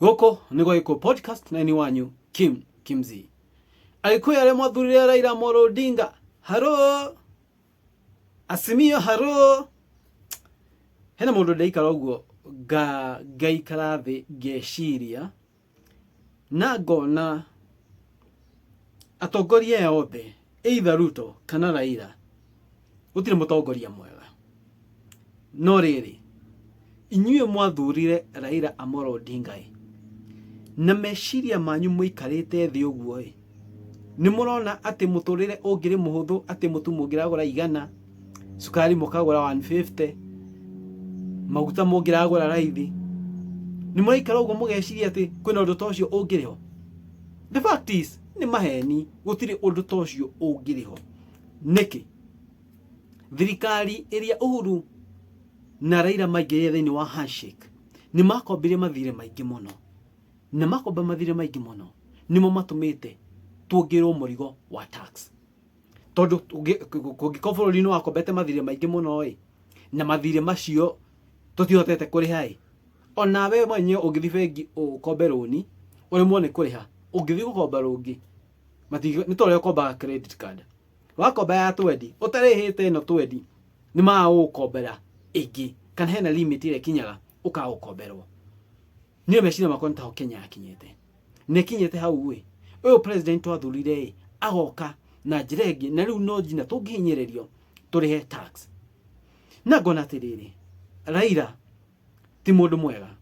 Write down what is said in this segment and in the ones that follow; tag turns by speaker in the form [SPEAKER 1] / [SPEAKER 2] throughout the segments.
[SPEAKER 1] Gũkũ nĩ gwa Gĩkũyũ Podcast na nĩ wanyu Kim Kimzi. Agĩkũyũ arĩa mwathurire Raila Amolo Odinga, haro! Azimio haro! Hena mũndũ ndaikara ũguo ngaikara thĩ ngeciria na ngona atongoria aya othe either Ruto kana Raila gũtirĩ mũtongoria mwega. No rĩrĩ, inyuĩ mwathurire Raila Amolo Odinga ĩ, na meciria manyu mũikarĩte thĩ ũguo ĩ, nĩ mũrona atĩ mũtũrĩre ũngĩrĩ mũhũthũ atĩ mũtu mũngĩragũra 100, cukari mũkagũra 150, maguta mũngĩragũra raithi. Nĩ mũraikara ũguo mũgeciria atĩ kwĩna ũndũ ta ũcio ũngĩrĩ ho? The fact is, nĩ maheni, gũtirĩ ũndũ ta ũcio ũngĩrĩ ho. Nĩkĩ? Thirikari ĩrĩa Uhuru na Raila maingĩrire thĩinĩ wa handshake nĩ makombire mathirĩ maingĩ mũno, na makomba mathirĩ maingĩ mũno nĩmo matũmĩte tuongererwo mũrigo wa tax, tondũ kũngĩkorwo bũrũri nĩ wakombete mathirĩ maingĩ mũno ĩ, na mathirĩ macio tũtihotete kũrĩha ĩ, onawe mwenyewe ũngĩthiĩ bengi ũkombe rũni ũremwo nĩ kũrĩha, ũngĩthiĩ gũkomba rũngĩ nĩ ta ũrĩa ũkombaga credit card, wakomba ya twendi ũtarĩhĩte ĩno twendi nĩ magũgũkombera ĩngĩ, kana hena limit ĩrĩa ĩkinyaga ũkagũkomberwo. Niĩ meciria makwa nĩ taho Kenya yakinyĩte, na ĩkinyĩte hau ĩ, ũyũ president twathurire ĩ agoka na njĩra ĩngĩ, na rĩu no nginya tũngĩhinyĩrĩrio tũrĩhe tax. Na ngona atĩrĩrĩ, Raila ti mũndũ mwega,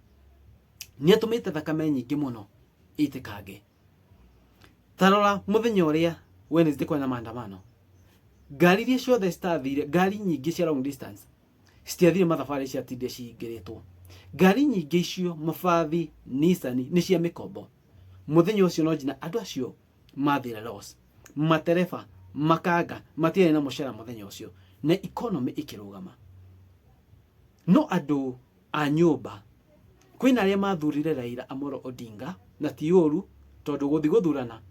[SPEAKER 1] nĩ atũmĩte thakame nyingĩ mũno ĩitĩkange. Ta rora mũthenya ũrĩa Wednesday kwĩna maandamano, ngari iria ciothe citathire, ngari nyingĩ cia long distance citiathire mathabarĩ, ciatindire cihingĩrĩtwo. Ngari nyingĩ icio, mabathi, Nissan, nĩ cia mĩkombo. Mũthenya ũcio no nginya andũ acio mathire loss. Matereba, makanga matiarĩ na mũcara mũthenya ũcio, na economy ĩkĩrũgama. No andũ a nyũmba, kwĩna arĩa mathurire Raila Amolo Odinga, na ti ũru, tondũ gũthiĩ gũthurana,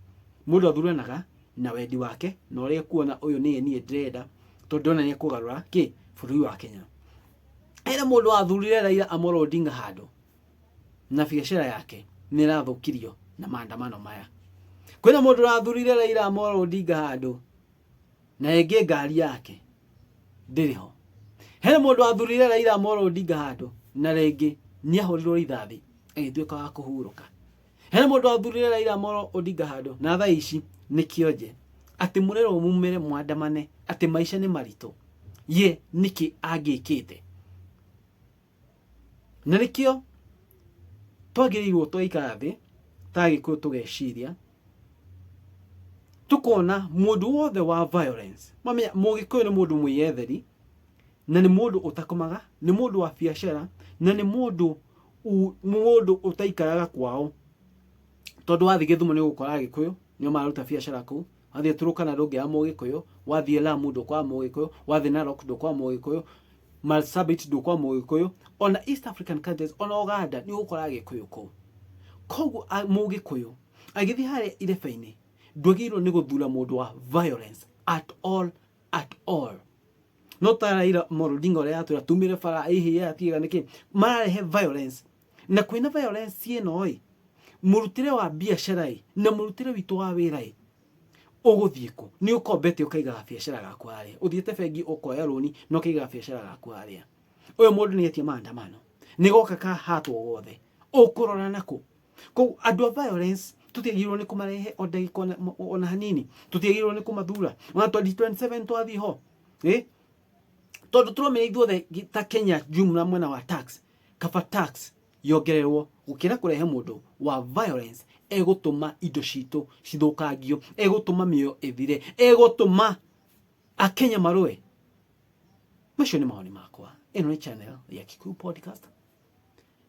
[SPEAKER 1] mũndũ athuranaga na wendi wake na ũrĩa ekuona ũyũ nĩye niĩ ndĩrenda, tondũ ndĩrona nĩ ekũgarũra kĩ bũrũri wa Kenya. Hena mũndũ wathurire Raila Amolo Odinga handũ na biacara yake nĩ ĩrathũkirio na maandamano maya. Kwĩna mũndũ ũrathurire Raila Amolo Odinga handũ na ĩngĩ ngari yake ndĩrĩ ho. Hena mũndũ wathurire Raila Amolo Odinga handũ na rĩngĩ nĩ ahũrirwo rithathi agĩtuĩka wa kũhurũka. Hena mũndũ wathurire Raila Amolo Odinga handũ na thaa ici nĩ kĩonje atĩ mũrerwo mumĩre mwandamane atĩ maica nĩ maritũ, ye nĩkĩ angĩkĩte? Na nĩkĩo twagĩrĩirwo twaikara thĩ ta Agĩkũyũ tũgeciria, tũkona mũndũ wothe wa violence. Mamenya Mũgĩkũyũ nĩ mũndũ mwĩyetheri, na nĩ mũndũ ũtakomaga, nĩ mũndũ wa biacara, na nĩ mũndũ ũtaikaraga kwao. Tondũ wathiĩ Gĩthumo nĩ ũgũkora Agĩkũyũ nĩo mararuta biacara kũu, wathiĩ Turkana ndũngĩaga Mũgĩkũyũ, wathiĩ Lamu ndũkwaga Mũgĩkũyũ, wathiĩ Narok ndũkwaga Mũgĩkũyũ, Marsabit ndũkwaga Mũgĩkũyũ, ona East African countries, ona Uganda nĩ ũgũkora Agĩkũyũ kũu. Koguo Mũgĩkũyũ agĩthiĩ harĩa irebe-inĩ ndwagĩrĩirwo nĩ gũthura mũndũ wa violence at all, at all. No ta Raila Amolo Odinga ũrĩa yatwĩra tumĩre bara ĩhĩe atiga nĩkĩ mararehe violence, na kwĩna violence ĩno ĩ, mũrutĩre wa biacara ĩ na mũrutĩre witũ wa wĩra ĩ ũgũthiĩ kũ? Nĩ ũkombete ũkaigaga biacara gaku harĩa, ũthiĩte bengi ũkoya rũni na ũkaigaga biacara gaku harĩa. Ũyũ mũndũ nĩ etia maandamano, nĩ goka kahatwo gothe, ũkũrora nakũ? Koguo andũ a violence tũtiagĩrĩirwo nĩ kũmarehe o ndagĩka ona hanini, tũtiagĩrĩirwo nĩ kũmathura. Ona 2027 twathiĩ ho, tondũ tũramenya ithuothe ta Kenya jumla mwena wa tax, kaba tax yongererwo gũkĩra kũrehe mũndũ wa violence egũtũma indo citũ cithũkangio, egũtũma mĩoyo ĩthire, egũtũma Akenya marũe. Macio nĩ mawoni makwa. Ĩno nĩ channel ya Kikuyu Podcast.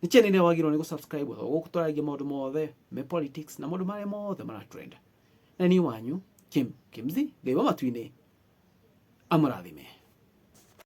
[SPEAKER 1] Nĩ channel ĩrĩa wagĩrĩirwo nĩ gũ-subscribe tondũ gũkũ twaragia maũndũ mothe me politics na maũndũ marĩa mothe mara trend. Na niĩ wanyu Kim Kimzi, Ngai wa matu-inĩ amũrathime.